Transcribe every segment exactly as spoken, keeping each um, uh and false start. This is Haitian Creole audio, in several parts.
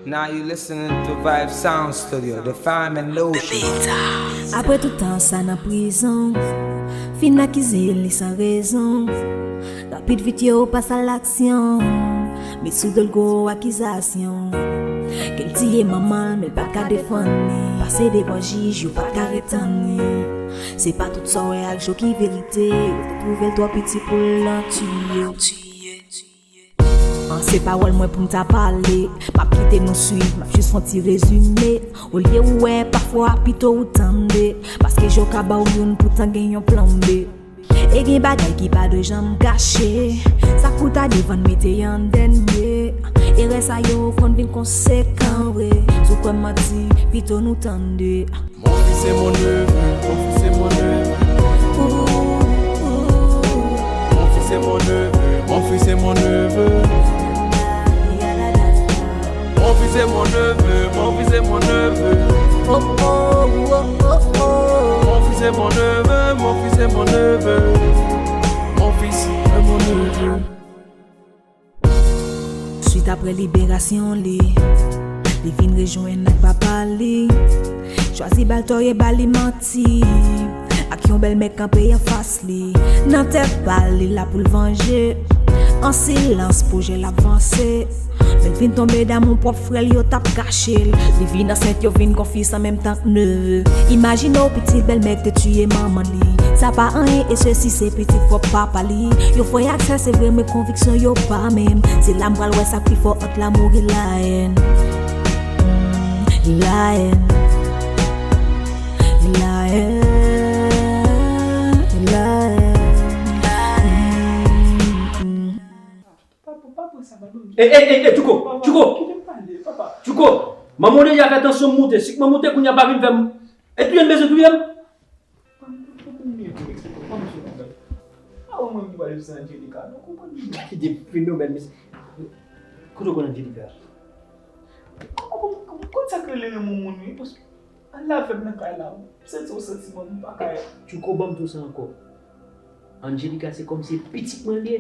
Now you listening to Vibe Sound Studio, the fam and lotion. Apre tout tan sa nan prizon, fin akize li san rezon. Rapid vit yo pas a laksyon, met sou do l gwo akizasyon. Ke l tiye manman l, men l pa ka defann li. Pase devan jij, yo pa ka retann li. Se pa tout sa w wè ak je w ki verite. Yo te twouve l twò piti pou l nan tiye. An se pawòl mwen pou m ta pale. M ap kite nou swiv, m ap jis fè yon ti rezime. Olye ou wè, pafwa pito ou tande. Paske je w ka ba w youn poutan gen yon plan B. E gen bagay ki pa dwe janm kache. Sa k pou ta devan n mete an dènye. Erè sa yo konn vin konsekan vre. Si w kwè m manti, pito nou tande. Mon fils est mon neveu, mon fils est mon neveu. Mon fils est mon neveu, mon fils est mon neveu. Mon fils est mon neveu, mon fils est mon neveu. Oh, oh, oh, oh, oh. Mon fils est mon neveu, mon fils est mon neveu. Mon fils est mon neveu. Swit apre liberasyon li, li vin rejwenn ak papa li. Chwazi ba l tò e ba li manti. Ak yon bèlmè kanpe anfas li. Nan tèt pa l, li la pou l vanje. An silans, pwojè l ap vanse. Men l vin tonbe damou pwòp frè l, yo t ap kache l. Li vin ansent, yo vin konfis an menm tan k neve. Imajine w pitit bèlmè k te tiye manman li. Sa pa anyen, e sesi se pitit pwòp papa li. Yo frè ak sè, se vre, men konviksyon yo pa menm. Se la m pral wè sa k pi fò ant lamou e layèn. Mm, layèn. Layèn. Layèn. Mm, mm. E, e, e, e, Tchouko, Tchouko, Tchouko, manman w deja fè tansyon m moute, sik mwen moute, kounye a pa vin fè m, e touye m bezwen touye m? Gade de fenomèn, mesye. Kote w konn Angelica? Kot sa k rele renmen yon moun, wi, paske Al lave m nan kay la, m santi yon santiman m pa ka. Tchouko, ban m di w sa ankò. Angelica se kòmsi se pitit mwen l ye.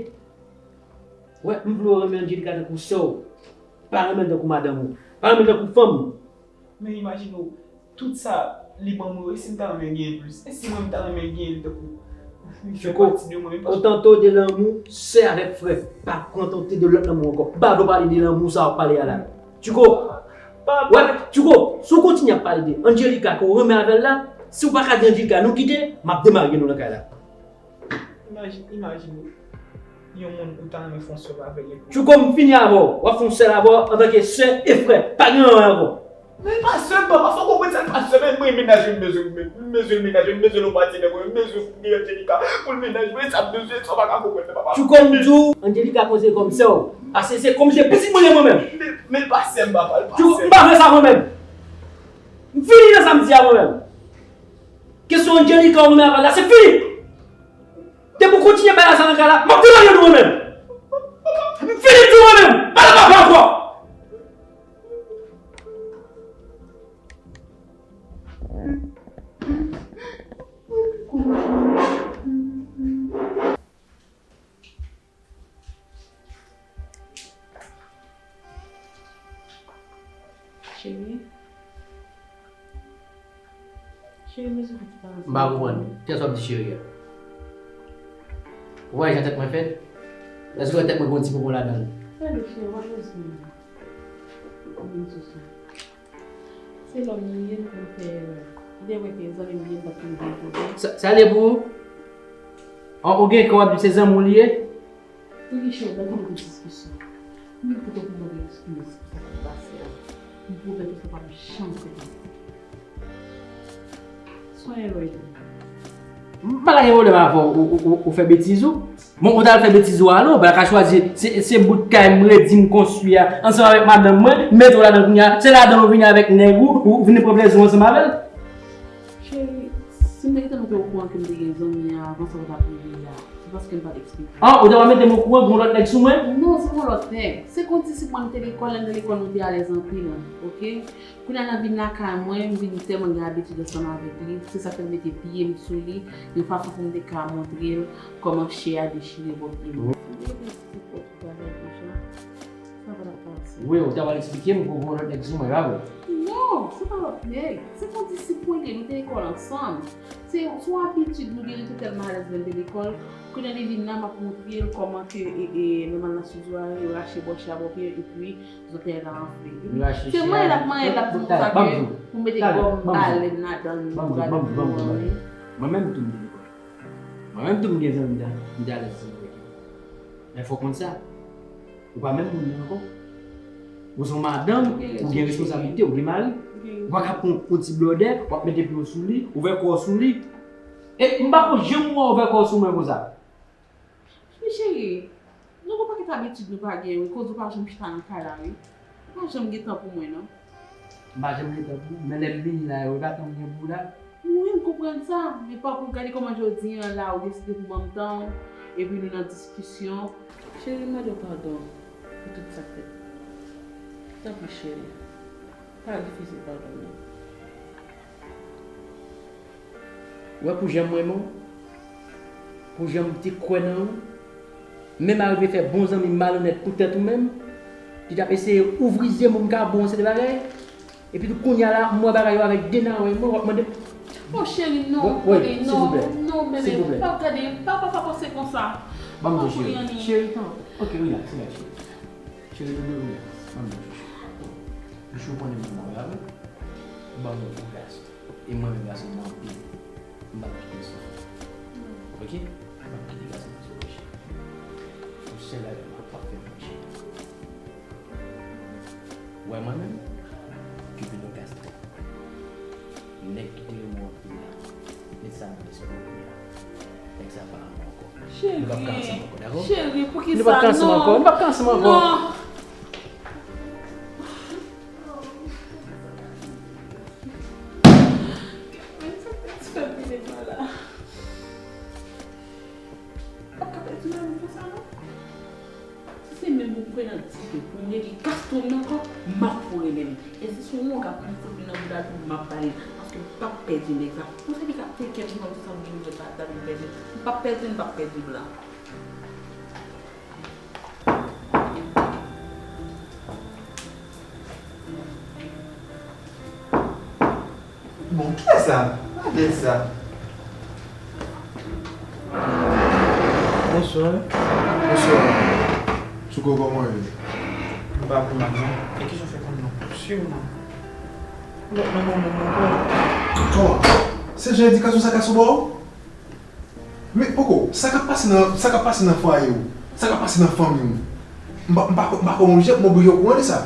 Wè, m vle w renmen Angelica tankou sè w. Pa renmen l tankou madanm ou. Pa renmen l tankou fanm ou. Men imajine w, tout sa li ban mwen yo, e si m ta renmen genyen plis? E si mwen m ta renmen genyen l tankou, li fè pati de mwen menm? Tchouko, on tantôt de lanmou, sè avèk frè. Pa kontante de lòt lanmou ankò. M pa vle w pale de lanmou sa w ap pale a la. Tchouko. Wè, Tchouko, si w kontinye ap pale de Angelica ke w renmen avè l la, si w pa ka di Angelica nou kite, m ap demarye nou nan kay la. Imajine, imajine yon moun ou ta renmen fè yon sèl avè l epi. Tchouko, m fini avè w. W ap fè yon sèl avè w antanke sè e frè. Pa gen anyen ankò. Men l pa sè m, papa, fò w konprann sa, l pa sè m, men mennaj mwen, m bezwen, m bezwen l mennaj mwen, m bezwen l yon pati nan mwen, m bezwen fouke Angelica pou l mennaj mwen, sa m bezwen, sa w pa ka konprann nan, papa. Tchouko, m di w, Angelica konsidere kòm sè w. Paske se kòmsi se pitit mwen l ye mwen menm. Men, men l pa sè m, papa, l pa sè m. M pa vle sa mwen menm. M fini nan sa m di a mwen menm. Kesyon Angelica ou renmen avè l la, se fini. Depi w kontinye bagay sa nan kay la, m ap demarye nou mwen menm. M fini di w mwen menm. Pale papa ankò. Cheri. Cheri, mezi pou ti pa. M pa konprann. Kiyès w ap di cheri a? Ou pa wè jan tèt mwen fèt? Èske w wè tèt mwen gen yon ti popo ladan l? Gade cheri, w ap mezi mwen. Ou vin sou sa. Se lòm li ye, m konn fè erè. Li te wè ke zanmi m li ye, m p ap konn gen pwoblèm. Sa, sa li ye pou ou? An, ou gen kè w ap di se zanmi w li ye? Pou ki chè w gade yon diskisyon? M vin kote w pou mande eskiz pou sa k ap pase a. M pwomèt ou sa p ap janm fèt ankò. Soyez heureux. M pa ta gen pwoblèm avè w, ou, ou, ou, ou fè betiz ou. Bon, ou t al fè betiz ou a, non, ou pa ka chwazi, se, se bout kay m redi m konstwi a, ansanm avèk madanm mwen, m mete w ladan l kounye a, se ladan l ou vini avèk nèg ou, ou vini pran plezi w ansanm avè l. Cheri, si m te gentan mete w okouran ke m te gen zanmi an avan sa w t ap rive a, se paske m pa t eksplike. Ah, ou te pa mete m okouran gen yon lòt nèg sou mwen? Non, se pa yon lòt nèg. Se konn ti sik mwen, nou te lekòl, lè n te lekòl, nou te alèz anpil, oke? Kounye a nan vin lakay mwen, m vin tèlman gen abitid ansanm avèk li, se sa k fè m mete pye m sou li, yon fason pou m te ka montre l kòman chè a dechire bò pye m. Mete ti pòt bagay deja, sa pa t ap pase. Wi, ou ta pral eksplike m ke w gen yon lòt nèg sou mwen, pa vre? Non, se pa lòt nèg. Se t on disip mwen li ye, nou te lekòl ansanm. Se yon abitid nou gen, li te tèlman alèz lè n te lekòl, kounye a li vin la, m ap montre l kòman ke e, e, nan mann la studio a, yo rache bò chè a bò pye, epi zòtèy la anfle. Epi se manyen l ap manyen l ap di m konsa ke pou m mete gòm balèn ladan l pou gade pou mwen. Mwen menm tou m te lekòl. Mwen menm tou m gen zanmi m te alèz ansanm avèk yo. Men fò w konn sa. Ou pa menm moun nan ankò. Ou se yon madanm, ou gen responsablite, ou gen mari. Ou pa ka pran yon ti blòdè, w ap mete pye w sou li, ouvè kò w sou li. E m pa konn janm wè w ouvè kò w sou mwen konsa. Men cheri, nou gon pakèt abitid nou pa gen wi, koz ou pa janm chita nan kay la wi. Ou pa janm gen tan pou mwen non. M pa janm gen tan pou ou, men lè m vini la, ou pa tann gen pou ou la. Wi, m konprann sa, men pa pou gade kòman jodi a la ou deside pou ban m tan w, epi nou nan diskisyon. Cheri, m mande w padon pou tout sa k fèt. Tanpri cheri, pa refize padon m nan. Ou wè pou jan m renmen w, pou jan m te kwè nan ou, menm arive fè bon zanmi m malonèt poutèt ou menm, ki t ap eseye ouvri zye m pou m ka ba w yon seri de bagay, epi tou kounye a la, m wè bagay yo avèk de nawè m, w ap mande m. Oh cheri, non, tande, non, non, bebe, pa gade, pa, pa, pa panse konsa. Ban m di w, cheri. Cheri, non, ok, relax, relax, cheri. Cheri, doudou, relax, ban m di w, cheri. Jou konnen m renmen w la vre, ban m yon gason. E mwen menm gason m anpil. M p ap kite l soufri. Ok? M p ap kite gason m soufri cheri. Yon sèl bagay m ap fè pou ou cheri. Ou wè mwen menm? Cupido Castro. Nèg ki te renmen w anpil la. Met sa nan lespri w kounye a. Nèg sa pa renmen w ankò. Nou p ap ka ansanm ankò, dakò? Cheri, poukisa? Nou p ap ka ansanm ankò. Nou p ap ka ansanm ankò. Non. Mwen santi ti fè m vin la. Pa ka pèdi mari m konsa non. Si se menm ou kwè nan dife pou m rele Castro m nan ankò, m ap foure men m. E si se yon longa pou m fout li nan bouda l tou, m ap ba li l. Paske m p ap pèdi nèg sa. Pou se li k ap teke m nan tout sa m gen pou m fè pa ta vin pèdi. M p ap pèdi l, m p ap pèdi l la. Bon, kiyès sa? Gade sa. Bonswa. Bonswa. Souko, kòman w ye? M pa pi mal non. E kijan w fè konn non? Swiv mwen. Lòt nan mwen menm ankò. Kòman? Se jan edikasyon sa ka sou ba w? Men poko, sa k ap pase nan sa k ap pase nan fwaye w, sa k ap pase nan fanmi w, m pa m pa m pa kwè m oblije m oblije okouran de sa.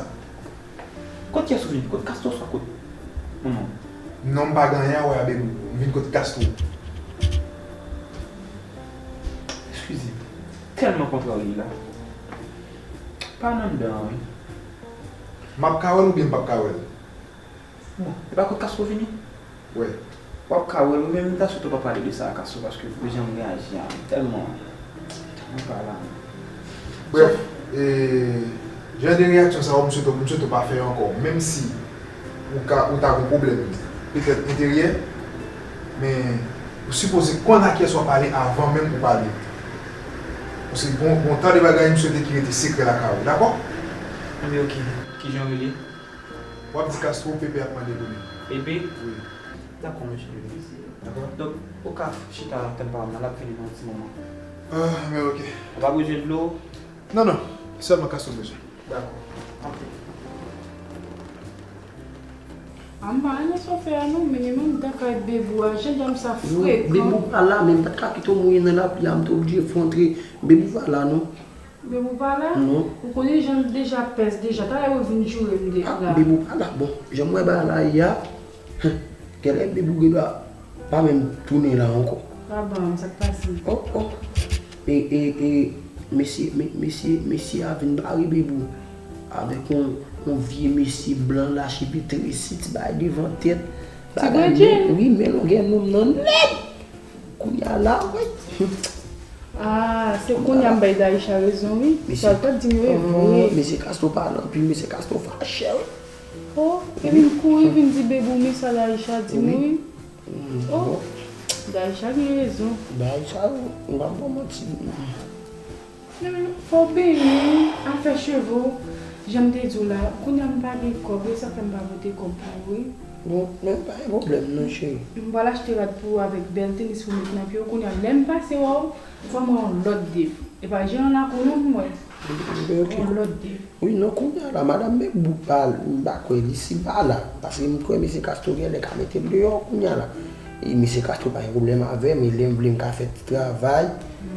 Kot kiyès ou vin? Kot Castro swa kot manman w? Non, m pa gen anyen a wè a Bebou, m vin kot Castro. Eskize m, tèlman kontrarye la. Pa nan anndan an wi. M ap ka wè l oubyen m p ap ka wè l? Bon, e pa kot Castro vini? Wè. W ap ka wè l, men m ta swete w pa pale de sa a Castro, paske pou jan m reyaji a, m tèlman, tèlman pa la. Brèf, e, jan de reyaksyon sa yo, m swete, m swete w pa fè yo ankò, menm si ou ka, ou ta gon pwoblèm, petèt enteryè, men ou sipoze konn a kiyès w ap pale avan menm ou pale. Paske gon, gon tan de bagay m swete ki rete sekrè lakay ou, dakò? Anben oke, kijan w rele? W ap di Castro, Pepe ap mande pou li. Pepe? Wi. Dakò, mesye Pepe. Dakò. Donk, ou ka chita tann paran m nan, l ap vini nan yon ti moman. Ah, men oke. Ou pa bezwen dlo? Non, non. Sèlman Castro m bezwen. Dakò. Antre. A m pa renmen sa w fè a non, men li menm m t ap kay Bebou a, jan dam sa frekan. Bebou pa la, men m pa t ka kite w mouye nan lapli a, m te oblije fè w antre. Bebou pa la non. Bebou pa la? Non. Ou konnen jan l deja pès deja. Talè yo vin joure m deja. Ah, Bebou pa la. Bon, jan m wè bagay la ye a, genlè Bebou gendwa pa menm tounen la ankò. Pa ban m, sa k pase? Oh, oh. E, e, e, mesye, me, mesye, mesye a vin bare Bebou avèk yon, yon vye mesye blan lache pi tresi, ti bagay devan tèt. Ti bredye? Wi, men longè nonm nan nèt. Kounye a la, wi. Ah, se kounye a m bay Daïcha rezon, wi. Sa l t ap di m yo e vre. Mesye Castro pale anpil, mesye Castro fache, wi. Oh, epi l kouri vin di Bebou, men sa Daïcha di m, wi. Oh, Daïcha gen rezon. Daïcha, m p ap ba w manti. Men, men, fò w benyen, wi, afè cheve w. Jan m te di w la, kounye a m pa gen kòb, e sa fè m pa pote kòb pou ou, wi. Bon, men pa gen pwoblèm non, cheri. M pral achte rad pou ou avèk bèl tenis pou w met nan pye w. Kounye a, lè m pase wè w, fò m wè yon lòt Dave. E pa jan an lakou non pou mwen. Ok. Yon lòt Dave. Wi, non, kounye a la, madanm Bèk Bouk pa, m pa kwè li si pa la. Paske m kwè mesye Castro genlè ka mete l deyò kounye a la. E mesye Castro pa gen pwoblèm avè m, e lè m vle m ka fè ti travay.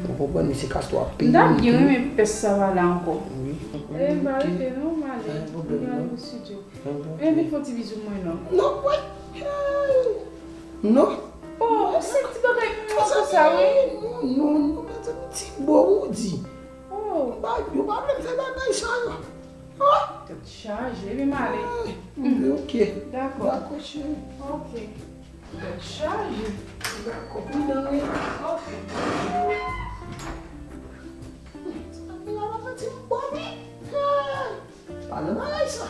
Ou konprann, mesye Castro ap peye m tou. M ta byen renmen pès sa pa la ankò. Wi. E m pa rete non, m ale. M pral nan estidyo. Envite fè yon ti bizou mwen non. Non, wè. Non. Oh, se ti bagay mwen konsa, wi. Non, non, non, mezanmi, ti bo ou di. Oh. Ba, yo pa vle m fè bagay sa yo. Oh. Tèt chaje, epi m ale. Ah, ok. Dakò. Dakò, cheri. Ok. Tèt chaje. Dakò, pridan, wi. Ok. Mezanmi, la, mezanmi, ti bo, wi. Ah. Pa nan bagay sa.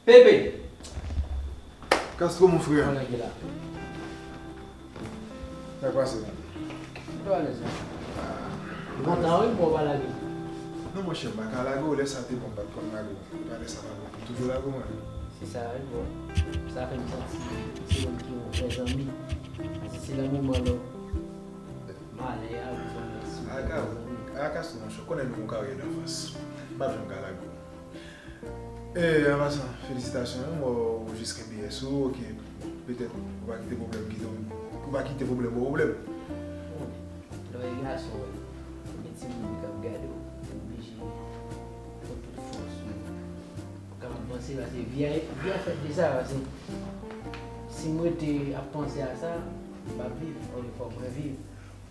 Pepe! Castro, mon frè. Kòman ki la? Sa k pase, man? Mwen alèz, man. Kontan, wi, bon, w pa lage. Non, monchè, m pa ka lage w. Lè sa te bon, m pa t konn lage w. Epa lè sa pa bon, m toujou lage w, mwen. Se sa, wi, bon. Sa fè m santi se ou ki yon vrè zanmi. Paske se nan moman lè w malè a, ou bezwen yon sipò zanmi. A, Castro, monchè, w konnen nou gon karyè danfans. M p ap janm ka lage w. E, an pasan, felisitasyon, wi, mwen, ou jis kenbe yès ou, ok. Bon, petèt, ou pa kite pwoblèm kite w, ou pa kite pwoblèm ba w pwoblèm. Bon, lè w wè gason, wè, ou gen timoun k ap gade w, ou oblije pran tout fòs ou, ou kapab panse, paske vi a, vi a fèt de sa, paske si m rete ap panse a sa, m p ap viv, ok, fòk mwen viv.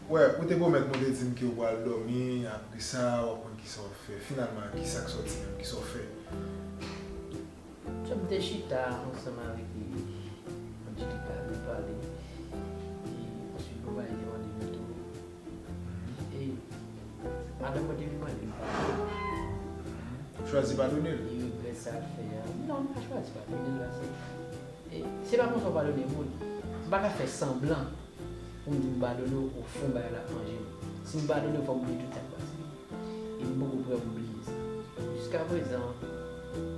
Wè, ou te pwomèt m, ou te di m ke w pral dòmi, apre sa, w ap konn kisa w ap fè. Finalman, kisa k sòti menm, kisa w fè? Jan m te chita ansanm avèk li, Angelica, nou pale, e answit nou bay de randevou tou. E madanm mwen te vin mande m padon. Ou chwazi padone l? Li regrèt sa l fè a. Non, m pa chwazi padone l, paske, e, se pa konsa w padone moun. M pa ka fè sanblan pou m di m padone w, ofon bagay la ap manje m. Si m padone w, fò m bliye tout sa k pase. E m poko prè pou m bliye sa. Jiskaprezan,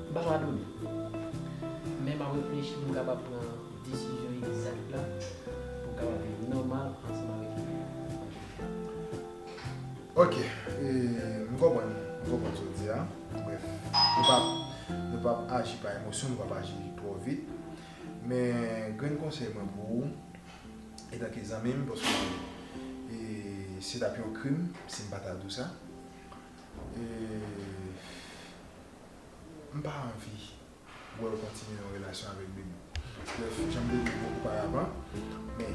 m pa padone l. Men m ap reflechi pou m kapab pran desizyon egzak la, pou m kapab viv nòmal ansanm avèk li. Ok, e, m konprann, m konprann sa w di a. Brèf, nou p ap, nou p ap aji pa emosyon, nou p ap aji twò vit. Men, grenn konsèy mwen pou ou, etanke zanmi m, paske, e, se t ap yon krim si m pa ta di w sa. E, m pa anvi wè w kontinye yon relasyon avèk Bebe. Brèf, jan m te di w oparavan, men,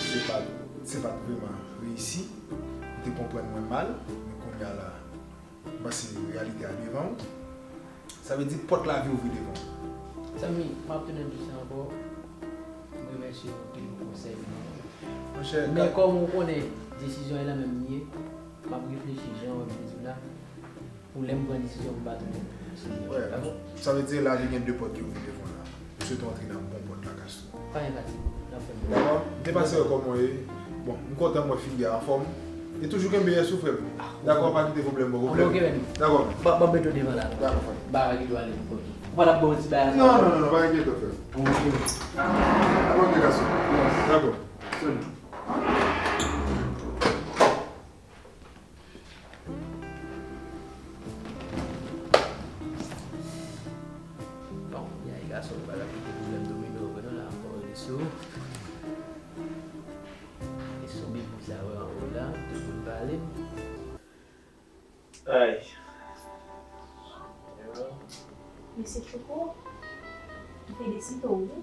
se pa t, se pa t vrèman reyisi. Ou te konprann mwen mal, men kounye a la, m panse reyalite a devan w. Sa vle di pòt lavi ouvri devan w. Zanmi, m ap tounen di w sa ankò. M remèsye w pou tout konsèy ou ban mwen. Monchè, men kòm ou konnen, desizyon e nan men m li ye, m ap reflechi jan w ap di m la, pou lè m pran desizyon pou m pa tounen. Wè, dakò? Sa vle di lavi gen de pòt ki ouvri devan w la. M swete w antre nan bon pòt la, Castro. Pa gen fatig, n ap fè l. Dakò? M te pase wè kòman w ye. Bon, m kontan m wè figi a anfòm. E toujou kenbe yès ou, frè m. Dakò, pa kite pwoblèm ba w pwoblèm. Ok, men. Dakò. Ban m mete w devan la. Dakò, frè m. Ba, pa kite w ale pou kont ou. Ou pa t ap ban yon ti bagay ansanm? Non, non, non, non, pa enkyete w, frè m. Ok. Dakò, ok, gason. Dakò. Sèlman. Bon, kounye a, e gason, nou pa t ap kite pwoblèm domine w non la ankò, li sou. Li sou bibou sa yo anwo la, tout moun pale. Ay. Mesye Tchouko, m felisite w wi.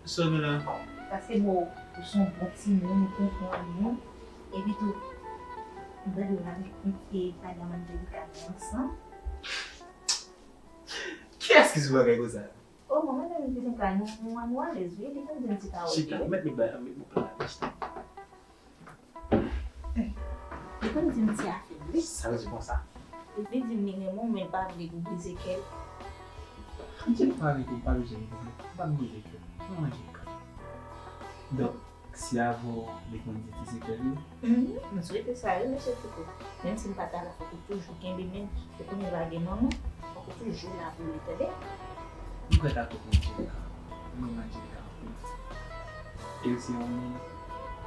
Sa w gen la? Paske bon, ou se yon bon timoun, ou konprann moun. Epi tou, m tande w avèk, e, madanm Angelica ansanm. Kiyès ki sou bagay konsa? Oh, manman nan vin vin ka nou, nou, nou alèz, wi. Li konn di m ti pawòl. Chita, wi. Mèt, mèt, bay, mèt, mèt, chita. Li konn di m ti afè, wi. Sa vle di konsa? Li di m li renmen w, men l pa vle pou brize kè l. Anjel pa rete, pa bezwen brize. M pa brize kè. Non, Anjel ka. Donk, si avè w, li konn di ki sekrè l ye? Mhm, m swete sa wi, mesye Tchouko. Menm si m pa ta la, fòk ou toujou kenbe men m. Ou konnen l pa gen manman, fòk ou toujou la pou li, tande? M prèt a tout, Angelika. M renmen Angelika anpil. E l se yon moun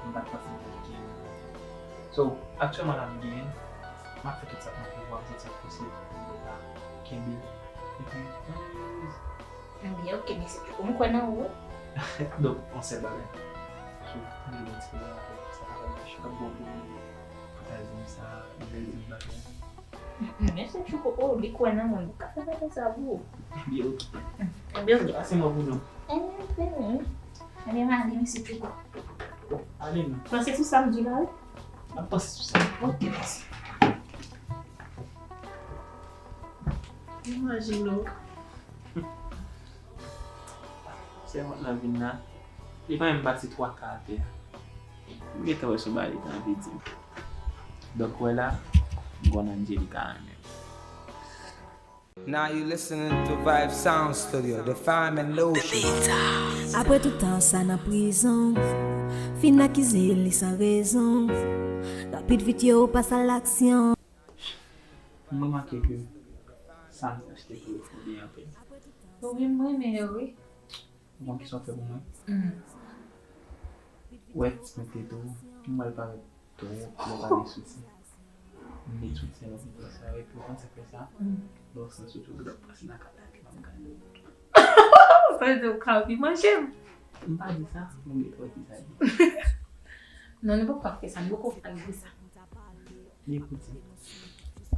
m pa t panse m t ap gen. So, aktyèlman la m genyen, m ap fè tout sa k nan pouvwa m, tout sa k posib pou m ta kenbe l. Epi, Angelika. Ebyen, ok, mesye Tchouko, m kwè nan ou wi. Donk, yon sèl bagay. So, m vle di yon ti bagay ankò. Sa pa fè m chak bon pou m fè di m sa, m vle di m bagay. Mm, mm, mesye Tchouko, oh, li kwè nan mwen. Ou ka fè bagay sa pou ou. Ebyen, ok. Mm, ebyen, ok. Pase mwen pou nou. Ebyen, ok, wi. Ebyen, m ale, mesye Tchouko. Ale non. Panse sou sa m di la, wi. M ap panse sou sa. Ok, pase. Imajine w. Se wont nan vin la. Li pa menm bati twa ka atè a. M gentan wè se yon bagay li te anvi di m. Donk, wè la, m konn Angelika renmen m. Now you listening to Vibe Sound Studio, the fine and lotion. Apre tout tan sa nan prizon, fin akize li san rezon. Rapid vit yo pas a laksyon. M remake ke sa m achte pou yo fò byen anpil. Wi, m renmen yo, wi. Ou konn kisa w fè pou mwen? Mm. Wè, ti pwen tete w, m wè l parèt twòp lè w pa gen soutyen. M met soutyen lè w vin fè sa, epi ou konn sa k fè sa? Mm. Lè w san soutyen, ou gen dwa pase nan kay la, epi m ap gade w. Sa vle di ou ka anvi manje m? M pa di sa, men m gen twòp di sa. Non, nou poko ap fè sa, nou poko ap di sa. Li pou di.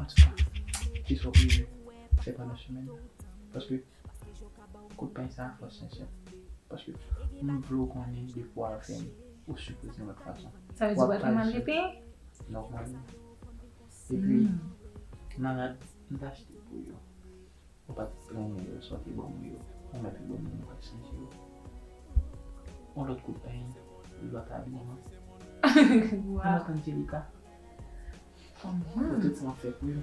Antouka, kisa w prive, se pa nan chemen. Paske kout peny sa a fò sensè. Paske m vle w konnen depi w al fè m, ou sipoze yon lòt fason. Sa vle di w pa t fè mal repenyen? Nòmalman. Epi, nan rad, m t achte pou yo. Ou pa t renmen yo, sa w te ban mwen yo. Ou mèt vin ban mwen, ou pa t chanje yo. Yon lòt kout peny, yon lòt abiman. Yon lòt Angelika. Pou tout sa m ap fè pou yo,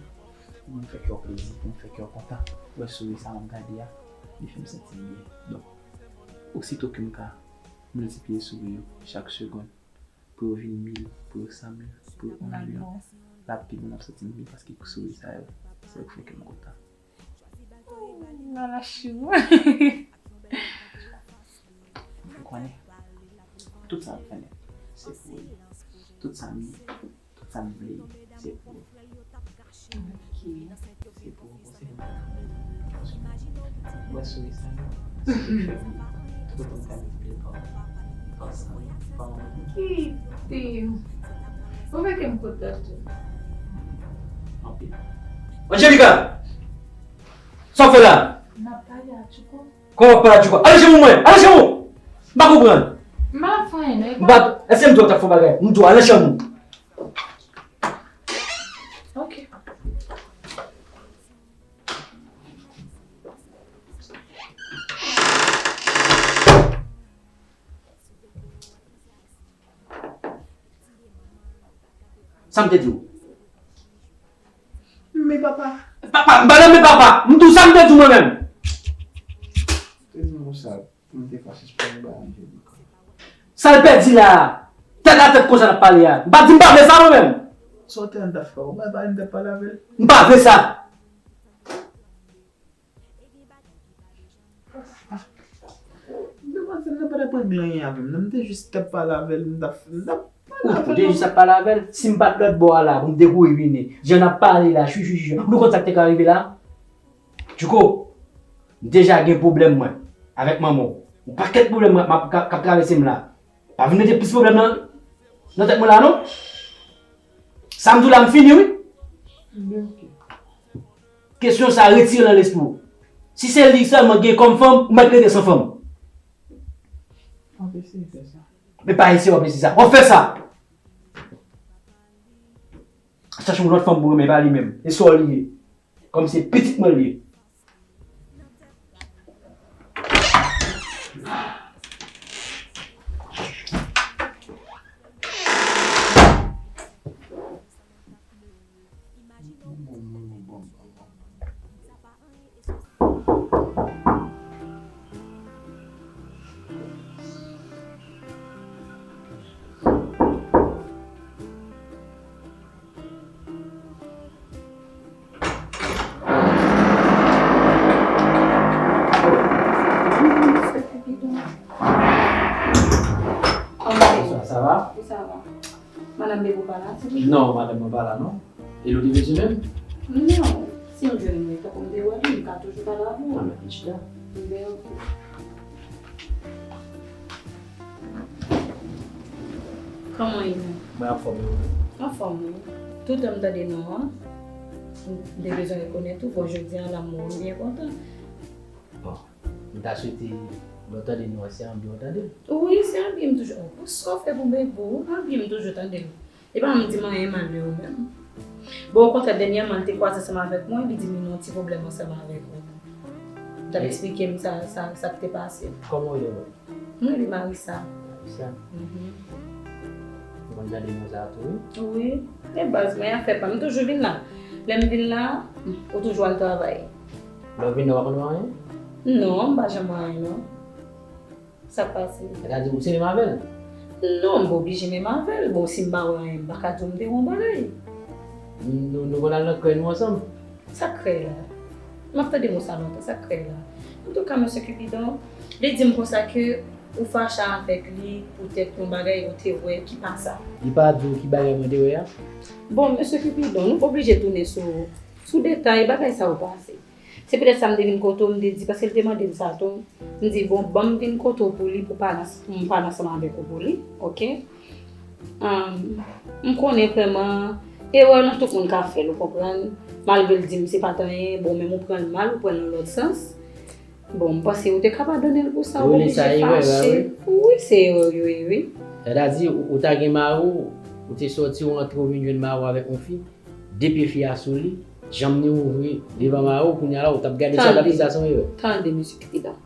pou m fè kè w plezi, pou m fè kè w kontan. Wè souri sa m ap gade a, li fè m santi m byen. Donk, osito ke m ka miltipliye souri yo chak segonn, pou yo vin mil, pou yo san mil, pou yo yon milyon, l ap pi bon, m ap santi m byen paske souri sa yo, se yo k fè kè m kontan. Lala chou. Ou konnen, tout sa m fè nèt, se pou ou. Tout sa m, tout sa m vle, se pou ou. Ok. Se pou ou, se pou ou. Wè souri sa yo, se li k fè m tout tan ka vle pa, pa sa, pa mwen. Kite m. Ou mete m kontan tou. Anpil. Angelika! Sa w fè la? M ap pale a Tchouko. Kòman w ap pale a Tchouko? Ale chanm ou mwen! Ale chanm ou! M pa konprann. M pa fè anyen, non. M pa, èske m di w t ap fè yon bagay? M di w ale chanm ou. Ok. Sa m te di w? Men papa. Papa, m pa nan men papa. M di w sa m te di w mwen menm. Te di m konsa, pou m te fache pou m bay Angelika. Sa l pèdi la a? Tèt a tèt konsa n ap pale a. M pa di m pa vle sa mwen menm. Sa w te ann t ap fè? Ou pa pale, m t ap pale avè l. M pa vle sa. Demwazèl nan pa t ap regle anyen avè m, non. M te jis t ap pale avè l, m t ap, m t ap pale avè l. Ou te jis ap pale avè l? Si m pa t lòt bò a la, pou m te kouri vini, jan n ap pale la, chwi, chwi, chwi, chwi, ou konn sa k te ka rive la? Tchouko, m deja gen pwoblèm mwen avèk manman w. Yon pakèt pwoblèm mwen, m ap, k ap, k ap travèse m la. Pa vin mete plis pwoblèm nan, nan tèt mwen la, non. Sa m di w la, m fini, wi. Ebyen, ok. Kesyon sa a, retire l nan lespri w. Si se li sèlman gen kòm fanm, ou mèt rete san fanm. M ap eseye fè sa. Men pa eseye, w ap eseye sa. W ap fè sa. Chache yon lòt fanm pou renmen, pa li menm. E sa w li ye. Kòm se pitit mwen li ye. Sa va. Madanm Bebou pa la, se pou... Non, madanm mwen pa la, non. E nou te bezwen menm? Non. Si m jwenn mwen, tankou m te wè li, m ka toujou pale avè w. Ah, men chita. Ben, ok. Kòman w ye menm? Mwen anfòm, e ou menm? Anfòm, wi. Toutan m tande non an, m te bezwen rekonèt ou. Bon, jodi a la, m wè w, m byen kontan. Bon, m ta swete lè w tande non an, se anbyen w tande l. Wi, se anbyen m toujou. Oh, pou sa w fè pou Bebou, anbyen m toujou tande l. E pa m di m anyen mal de ou menm. Bon, okontrè, dènyèman, li te kwaze ansanm avèk mwen, li di m li nan yon ti pwoblèm ansanm avèk ou. Li t ap eksplike m sa, sa, sa k te pase. Kòman w rele mwen? Mwen rele Marissa. Marissa? Mhm. Ou konn tande non sa a tou, wi? Wi. E baz, mwen afè pa m. M toujou vin la. Lè m vin la, ou toujou al travay. Lè w vin la, w pa konn wè anyen? Non, m pa janm wè anyen, non. Sa k pase? Sa ta di ou se menm avè l? Non, m pa oblije menm avè l. Bon, si m pa wè anyen, m pa ka di w m te wè yon bagay. Nou, nou konn al nan krèy nou ansanm? Sa k krèy la? M ap tande mo sa lontan, sa k krèy la? Antouka, mesye Cupidon, li di m konsa ke ou fache avèk li poutèt yon bagay ou te wè ki pa sa. Li pa di w ki bagay mwen te wè a? Bon, mesye Cupidon, nou pa oblije tounen sou, sou detay bagay sa yo pase. Se petèt sa m te vin kote w, m te di, paske l te mande m sa tou. M di, bon, ban m vin kote w pou li, pou pale ans-, pou m pale ansanm avèk ou pou li, oke? Ahn, m konnen vrèman, erè nan tout moun ka fè l, ou konprann? Malgre l di m se pa t anyen, bon, men m ou pran l mal, ou pran l nan lòt sans. Bon, m panse ou te ka padone l pou sa, ou pa oblije fache. Wi, se erè yo ye, wi. Sètadi, ou, ou ta gen mari w, ou te sòti, ou antre, ou vin jwenn mari w avèk yon fi, de pye fi a sou li, janm ni ouvri devan mari w, kounye a la, ou t ap gade sa, w t ap di sa se yon erè. Tande, mesye Cupidon.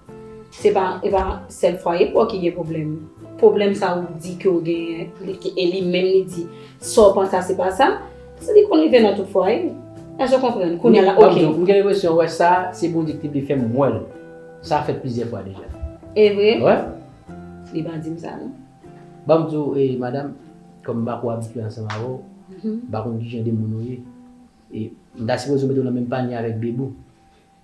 Se pa, e pa sèl fwaye pa w ki gen pwoblèm. Pwoblèm sa ou di ke w genyen, li, e li menm li di, sa w panse a se pa sa, se li konn rive nan tout fwaye. Èske w konprann? Kounye a la, oke. M gen lenpresyon, wè sa, se Bondye ki te vle fè m wè l. Sa fèt plizyè fwa deja. E vre? Wè. Li pa di m sa, non. Ban m di w, e, madanm, kòm m pa ko abitye ansanm avè w, m pa konn ki jan de moun ou ye. E m ta sipoze w mete w nan menm panye avèk Bebou.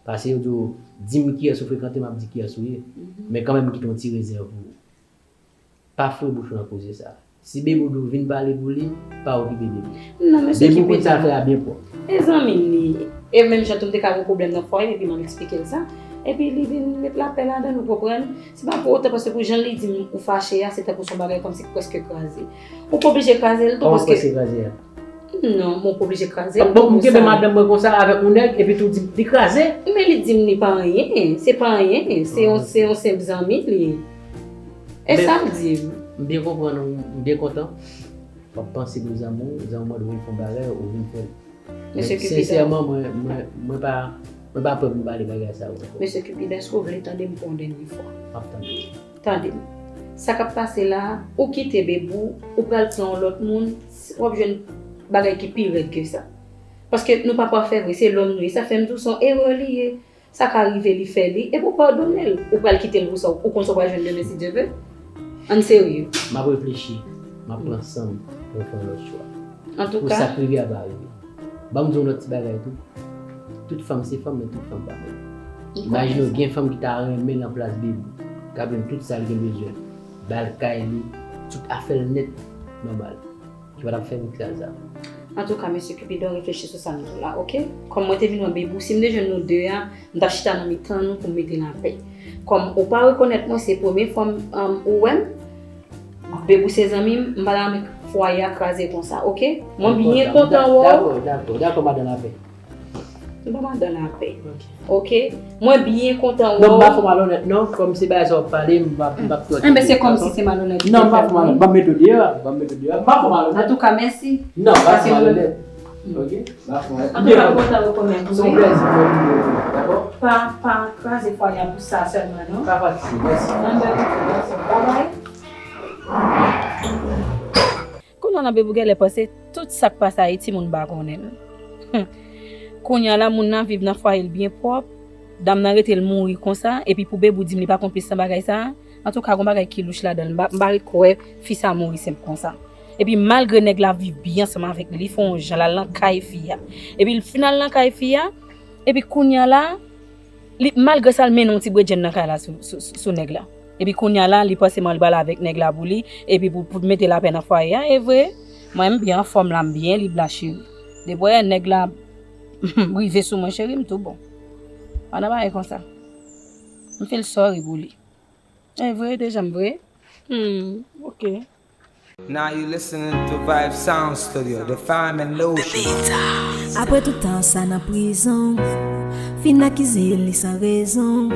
Paske yo di w, di m kiyès ou frekante, m ap di kiyès ou ye. Men kanmenm, m kite yon ti rezèv pou ou. Pa foure bouch ou nan koze sa. Si Bebou di w vin pale pou li, pa okipe Bebou. Non, mesye Cupidon. Bebou konn sa l fè a byen pwòp. E zanmi m li. E menm jan tou m te ka gen pwoblèm nan fwaye, epi m ap eksplike l sa. Epi li vin met lapè ladan, ou konprann? Se pa pou otan, paske pou jan li di m ou fache a, se tankou se yon bagay kòmsi ki prèske kraze. Ou pa oblije kraze l tou, paske... Kòman prèske kraze a? Non, mwen pa oblije kraze l. Bon, m kenbe madanm mwen konsa avèk yon nèg, epi tou di m li kraze. Men li di m li pa anyen, se pa anyen, se yon, se yon senp zanmi li ye. E sa l di m. M byen konprann ou, m byen kontan. W ap panse pou zanmi w, zanmi w mande w vin fè yon bagay, ou vin fè l. Men sensèman, mwen, mwen, mwen pa, mwen pa prè pou m pale bagay sa yo ankò. Mesye Cupidon, èske w vle tande m pou yon dènye fwa? M ap tande. Tande m. Sa k ap pase la, ou kite Bebou, ou pral pran yon lòt moun, w ap jwenn bagay ki pi rèd ke sa. Paske nou pa pafè vre, se lòm nou ye. Sa fè m di w se yon erè li ye. Sa ka rive li fè li, epi w padone l. Ou pral kite l pou sa, ou konn sa w pral jwenn demen si Dye vle? Ann serye. M ap reflechi, m ap pran san m pou m fè yon lòt chwa. Pou sa k rive a pa rive. Ban m di w yon lòt ti bagay tou. Tout fanm se fanm, men tout fanm pa menm. Imajine w gen fanm ki ta renmen nan plas Bebou, k ap jwenn tout sa l gen bezwen, ba l kay li, tout afè l nèt, nòmal. Ki pa t ap fè m kraz la. Antouka, mesye Cupidon, reflechi sou sa m di w la, oke? Kòm mwen te vin wè Bebou, si m te jwenn nou de a, m t ap chita nan mitan nou pou m mete lapè. Kòm ou pa rekonèt mwen, se premye fwa m, um, ou wè m, Bebou se zanmi m, m pa ta renmen fwaye a kraze konsa, oke? Mwen byen kontan wè w. Dakò, dakò, dakò, madan lapè. Nou pa madan lapè. Ok. Ok? Mwen byen kontan wè w. Non, m pa fè w malonèt, non. Kòm se bagay sa w ap pale, m p ap, m p ap twò. Enben, se kòmsi se malonèt. Non, m pa fè w malonèt. Ban m mete w deyò, ban m mete w deyò. M pa fè w malonèt. Antouka, mèsi. Non, m pa fè w malonèt. Ok? M pa fè w malonèt. Antouka, m kontan rekonèt ou, wi. Se yon plèzi pou mwen vin wè w, dakò? Pa, pa kraze fwaye a pou sa sèlman, non. Pa fatige, mèsi. Enben, ok, mèsi. Babay. Kounye a la, Bebou genlè panse tout sa k pase Ayiti, moun pa konnen l. Kounye a la, moun nan viv nan fwaye l byen pwòp, dam nan rete l mouri konsa, epi pou Bebou di m li pa konplis nan bagay sa a, antouka, gon bagay ki louch ladan l. M pa, m pa ret kwè fi sa a mouri senp konsa. Epi malgre nèg la viv byen ansanm avèk li, li fè yon jan l al nan kay fi a. Epi l fin al nan kay fi a, epi kounye a la, li, malgre sa, l mennen yon ti bredjenn nan kay la sou, sou, sou, sou nèg la. Epi kounye a la, li panse man li pral avèk nèg la pou li, epi pou, pou mete lapè nan fwaye a, e vre. Mwen, m byen anfòm la, m byen lib la, cheri. Depi w wè nèg la rive sou mwen, cheri, m tou bon. Pa nan bagay konsa. M feel sorry pou li. E vre, deja m vre. Hmm, ok. Now you listening to Vibe Sound Studio, the fine and the ocean. Apre tout tan sa nan prizon, fin akize li san rezon.